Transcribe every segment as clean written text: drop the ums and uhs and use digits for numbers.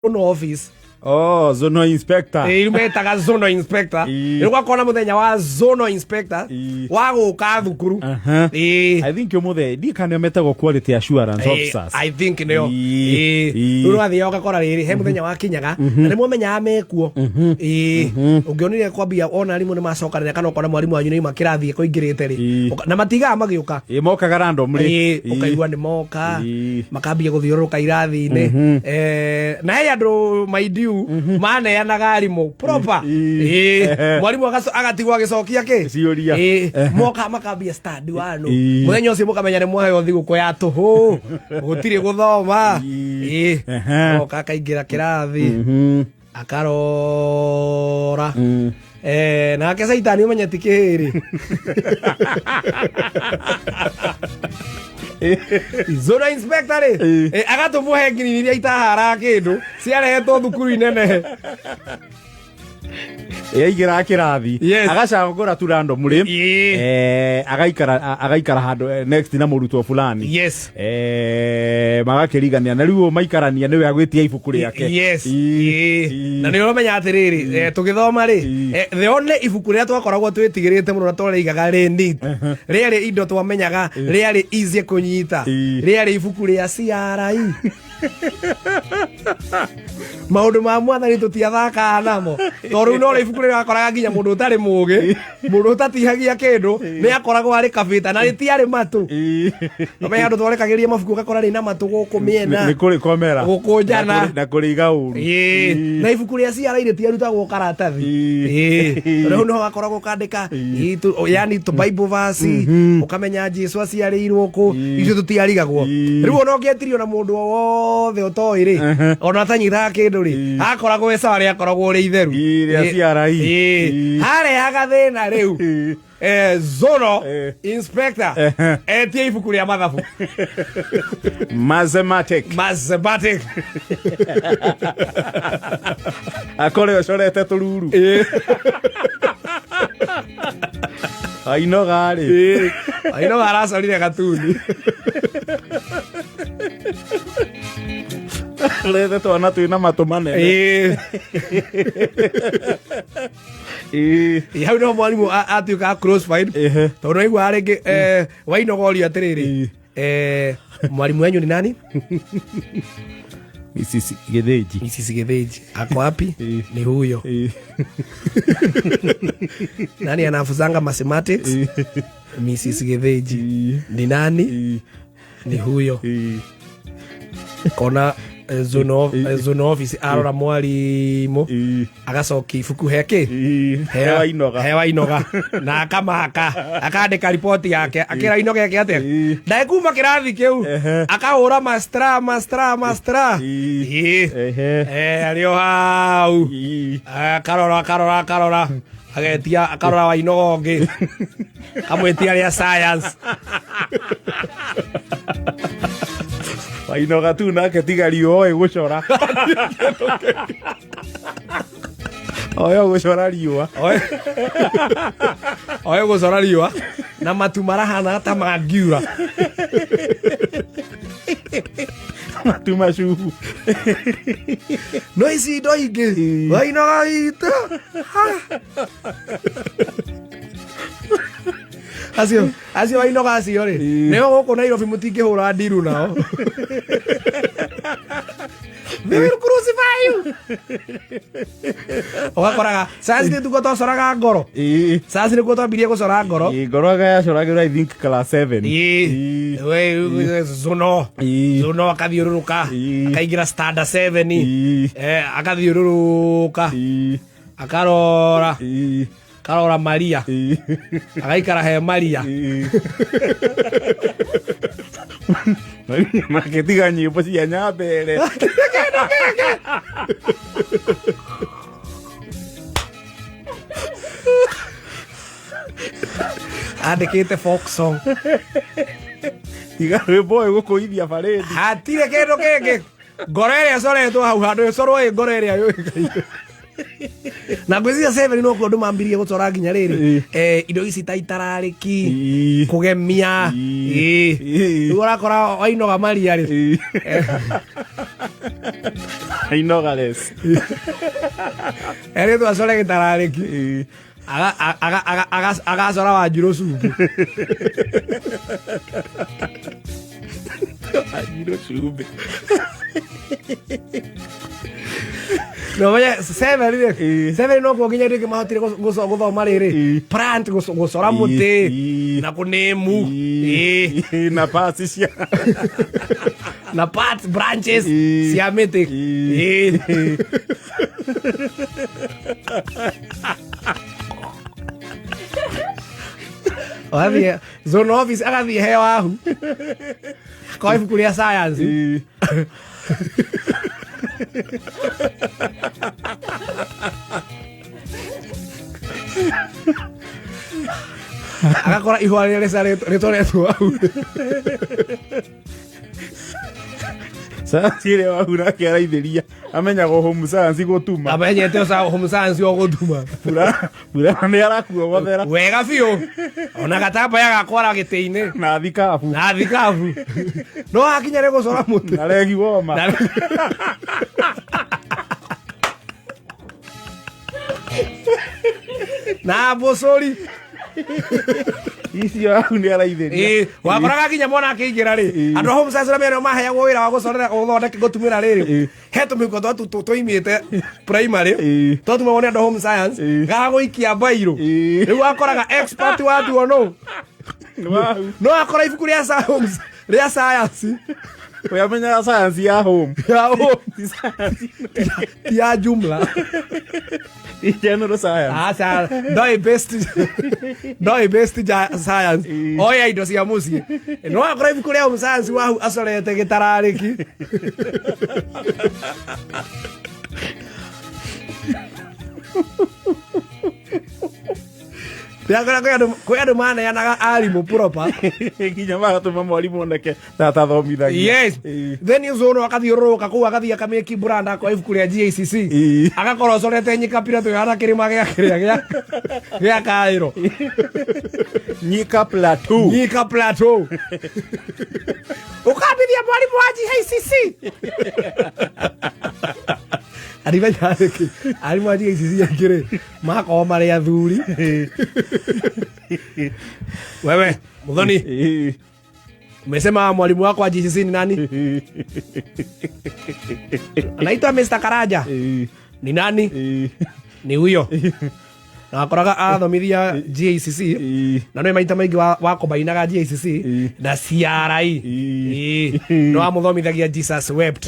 Zonal office. Oh, zonal inspector. Ĩĩ, rĩu metaga zonal inspector. Ĩĩ. Rĩu gwakorwo na mũthenya wa zonal inspector Ĩĩ. wa gũka thukuru. Aha. Ĩĩ. I think ũmũthĩ ndiĩ kana nĩo metagwo quality assurance Ĩĩ, officers. I think nĩo. Ĩĩ. Ĩĩ. Ĩĩ. Rĩu ũrathiaga ũgakora rĩrĩ he mũthenya wakinyaga na nĩ mwamenyaga mekuo. Ĩĩ. Ũngĩonire kwambia ona arimũ nĩ macokanĩrĩra kana ũkona mwarimũ wanyu nĩauma kĩrathi ekũingĩrĩte rĩ. Ĩĩ. Na matigaga magĩũka. Ĩĩ, mokaga randomly. Ĩĩ, Ĩĩ. ũkaigua nĩ moka Ĩĩ. makambia gũthiũrũrũka irathi-inĩ. Eh, na he andũ maindiu maneanaga arimũ proper. Ĩĩ. Ĩĩ. Ehe. Mwarimũ agatigwo agĩcokia kĩ Ciũria. Ĩĩ. Ehe. Moka makambia stand wanu. Ĩĩ. Mũthenya ũcio mũkamenya nĩ mwaheo thigũkũ ya tũhũ, gũtirĩ gũthoma. Ĩĩ. Ĩĩ. Ehe. Oka akaingĩra kĩrathi akarora. Eh, nake caitani ũmenye ti kĩhĩrĩ. Zona inspector rĩ, Ĩĩ. eh, agatũmũhe ngirini iria itaharaga kĩndũ ciarehetwo thukuru inene. Yaingĩra kĩrathi Yes. agacagũra tu randomly. Ĩĩ. Eh, agaikara handũ next na mũrutwo fulani. Yes. Eh, magakĩrigania na rĩu maikarania nĩwe agwĩtia ibuku rĩake. Yes. Ĩĩ. Ĩĩ. Ĩĩ. Na nĩ ũramenya atĩrĩrĩ, tũgĩthoma rĩ, Ĩĩ. the only ibuku rĩrĩa twakoragwo twĩtigĩrĩte mũno na twarĩigaga rĩ neat, rĩarĩ indo twamenyaga rĩarĩ easy kũnyita, Ĩĩ. rĩarĩ ibuku rĩa CRE. Maũndũ ma mwathani tũtiathakaga namo, tondũ rĩu no rĩ ibuku rĩrĩa wakoraga nginya mũndũ ũtarĩ mũgĩ, mũndũ ũtatihagia kĩndũ, nĩ akoragwo arĩ kabĩta na rĩtiarĩ matũ. Ĩĩ. Ũmenye andũ twarekagĩria mabuku ũgakora rĩna matũ gũkũ mĩena. Nĩ kũrĩkomera. Gũkũnjana. Na kũrĩiga ũru. Ĩĩ. Na ibuku rĩa CRE rĩtiarutagwo karatathi. Ĩĩ. Ĩĩ. Rĩu nĩho wakoragwo ũkandĩka yani tũ Bible verse, ũkamenya Jesu aciarĩirwo kũ, ithuĩ tũtiarigagwo. Ĩĩ. Rĩu ona ũngĩetirio na mũndũ o wothe ũtoĩ rĩ, ona atanyitaga kĩndũ rĩ, akoragwo e sawa rĩakoragwo rĩ itheru. Ĩĩ, rĩa Ĩĩ. CRE. Ĩĩ. Ĩĩ. Harehaga thĩna rĩu. Ĩĩ. Zoro inspector etie ibuku rĩa mathabu. Mathematic. Mathematic. Akore ũcorete tũruru. Ainoga rĩ. Ainoga aracorire gatuni. Rete twana twĩna matũ manene. Ĩĩ. Ĩĩ. Ĩĩ, hau nĩho mwarimũ atuĩkaga crucified. Ehe. Tondũ waigua rĩngĩ wainoga orio atĩrĩrĩ, Ĩĩ. Mwalimu wenyu ni nani? Mrs. Gĩthĩnji. Mrs. Gĩthĩnji. Ako wapi? Ĩĩ. Ni huyo. Ĩĩ. Nani anafuzanga mathematics? Mrs. Gĩthĩnji. Ĩĩ. Ni nani? Ĩĩ. Ni huyo. Ĩĩ. Kona zone office arora mwalimu Ĩĩ. agacokia ibuku he kĩ? Ĩĩ. He Wainoga. He Wainoga. Na akamaka akandĩka riboti yake akĩra Wainoga eke atĩa. Ĩĩ. Ndagĩkuma kĩrathi kĩu Ehe. akahũra mastra mastra mastra. Ĩĩ. Ĩĩ. Ehe. Arĩ o hau. Ĩĩ. Akarora akarora akarora agetia akarora Wainoga ũngĩ kamwĩtia rĩa science. Wainoga tu nake tiga riũa oĩ gũcora. Oĩ gũcora riũa. Oĩ gũcora riũa na matu marahana ta mangiura. Matu macubu. No ici indo ingĩ Wainoga witũ. Acio Wainoga acio rĩ, nĩo gũkũ Nairobi mũtingĩhũra ndiru nao. They will crucify you. Ũgakoraga sayansi nĩ tuko twacoraga ngoro. Ĩĩ. Sayansi nĩkuo twambirie gũcora ngoro. Ĩĩ, ngoro anga yacoragĩrwo I think class 7. Ĩĩ. We, Zuno. Ĩĩ. Zuno akathiũrũrũka. Ĩĩ. Akaingĩra standard 7. Ĩĩ. Akathiũrũrũka. Ĩĩ. Akarora. Ĩĩ. Akarora Maria. Ĩĩ. Agaikara he Maria. Ĩĩ. Makĩtiga nyĩmbo cia Nyambere. Andĩkĩte folk song. Tiga rwĩmbo ũyũ gũkũithia barĩndi. Hatirĩ kĩndũ kĩngĩ. Ngoro ĩrĩa ĩcoretwo hau handũ ĩcorwo ĩ ngoro ĩrĩa yũĩkaine. Na ngwĩciria seven no kuo andũ mambirie gũcora nginya rĩrĩ. Ĩĩ. Indo ici ta itararĩki, Ĩĩ. kũgemia. Ĩĩ. Ĩĩ. Ĩĩ. Rĩu ũrakora Wainoga Maria rĩ. Ĩĩ. Inogales. Erĩtwo acore gĩtararĩki. Agacora wanjirũ cumbĩ. Wanjirũ cumbĩ. No menye seven rĩ, seven no kuo nginya rĩngĩ mahotire gũthoma rĩrĩ plant, gũcora mũtĩ na kũnĩmu. Ĩĩ. Na pasi cia Na parts, branches cia mĩtĩ. Ĩĩ. Agathiĩ zone office, agathiĩ he wahu kwa ibuku rĩa science. Agakora ihũa rĩrĩa rĩtoretwo hau. Science ĩrĩa wahu nake araithĩria amenyaga home science gũtuma. Amenyete home science o gũtuma. Bura nĩ arakuogothera. Wega biũ, ona gatambaya gakwara gĩtĩ-inĩ. Na thikabu. Na thikabu, no hakinya nĩ gũcora mũtĩ. Na regi woma. Na mbũcũri. Icio wahu nĩ araithĩria. Ĩĩ, wakoraga nginya mwana akĩingĩra rĩ, andũ a home science arĩa mena maheagwo wĩra wa gũcorera, gũthondeka, gũtumĩra rĩrĩ, he tũmĩhuko twaimĩte primary twatumagwo nĩ andũ a home science ga gũikia mbairũ. Rĩu wakoraga expert watuo no Wahu. No akora ibuku rĩa science, rĩa science. We amenyaga science ya home. Ya home. Ti science. Ti ya jumla. Ti general science. Aca, ndoĩ best, ndoĩ best ja science oya indo cia mũciĩ, no akora ibuku rĩa home science wahu acorete gĩtararĩki. Ndĩrakora kwĩ andũ maneanaga arimũ proper. Nginya magatũma mwarimũ oneke ta atathomithagia. Yes. Then uzono akathiũrũrũka kũu, agathiĩ akamĩki brand akwa ibuku rĩa GACC. Agakorwo acorete nyika pira twĩhana kĩrĩma gĩa kĩrĩa gĩa Kaĩro. Nyika Plateau. Nyika Plateau, ũkambithia mwarimũ wa GACC arimenya nĩkĩ arimũ a GACC aingĩ rĩ makorwo marĩ athuri. Wewe Muthoni, umesema mwalimu wako wa GCC ni nani? Anaitwa Mr. Karaja. Ni nani? Ni huyo. Na wakoraga athomithia GACC na nĩ maita maingĩ wakombainaga GACC na CRE. Ĩĩ. No amũthomithagia Jesus Wept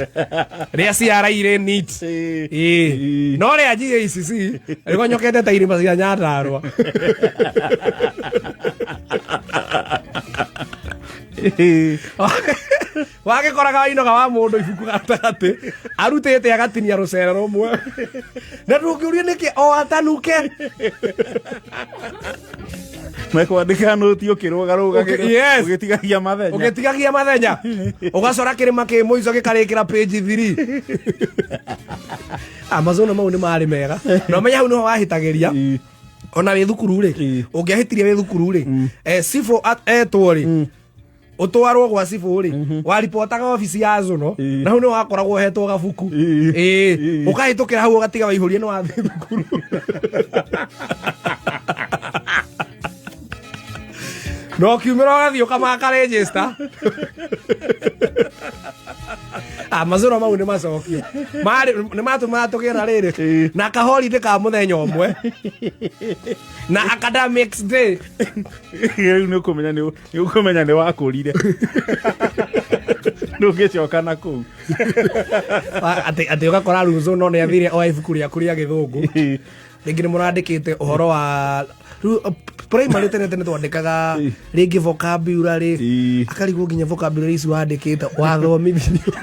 rĩa CRE rĩ neat. Ĩĩ. No rĩa GACC rĩgonyokete ta irĩma cia Nyandarũa. Wagĩkoraga wainoga wa mũndũ ibuku gatagatĩ arutĩte agatinia rũcere rũmwe na ndũngĩũrio nĩkĩ o atanuke. Mekwandĩka nũti ũkĩrũgarũga. Yes. Ũgĩtigagia mathenya. Ũgĩtigagia mathenya, ũgacora kĩrĩma kĩ mũico gĩkarĩkĩra page 3. Amazono mau nĩ marĩ mega, na ũmenye hau nĩho wahĩtagĩria. Ona wĩ thukuru rĩ, ũngĩahĩtirie wĩ thukuru rĩ, cibũ etwo rĩ, ũtwarwo gwa cibũ rĩ, waripotaga obici ya zono. Na hau nĩho wakoragwo ũhetwo gabuku. Ĩĩ, ũkahĩtũkĩra hau ũgatiga waihũrie nĩ wathiĩ thukuru. No kiumĩra ũgathiĩ ũkamaka register. Mazũro mau nĩ macokio marĩ nĩ matũmaga tũgĩe na rĩrĩ na kaholiday ka mũthenya ũmwe na academics day. Rĩu nĩ ũkũmenya nĩ wakũrire, ndũngĩcoka na kũu. Atĩ ũgakora ruzo no nĩ athire oya ibuku rĩaku rĩa gĩthũngũ, rĩngĩ nĩ mũrandĩkĩte ũhoro wa rĩu, primary tene tene twandĩkaga rĩngĩ vocabulary. Akarigwo nginya vocabulary ici wandĩkĩte wathomithirio.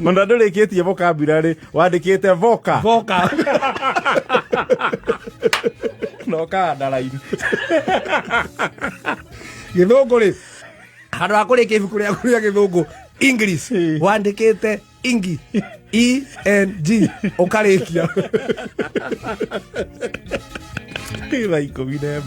Ona ndũrĩkĩtie vocabulary, wandĩkĩte voca. Voca. Na ũka underline. Gĩthũngũ rĩ, handũ ha kũrĩkia ibuku rĩaku rĩa gĩthũngũ English, wandĩkĩte ingi e n g ũkarĩkia. 11:30.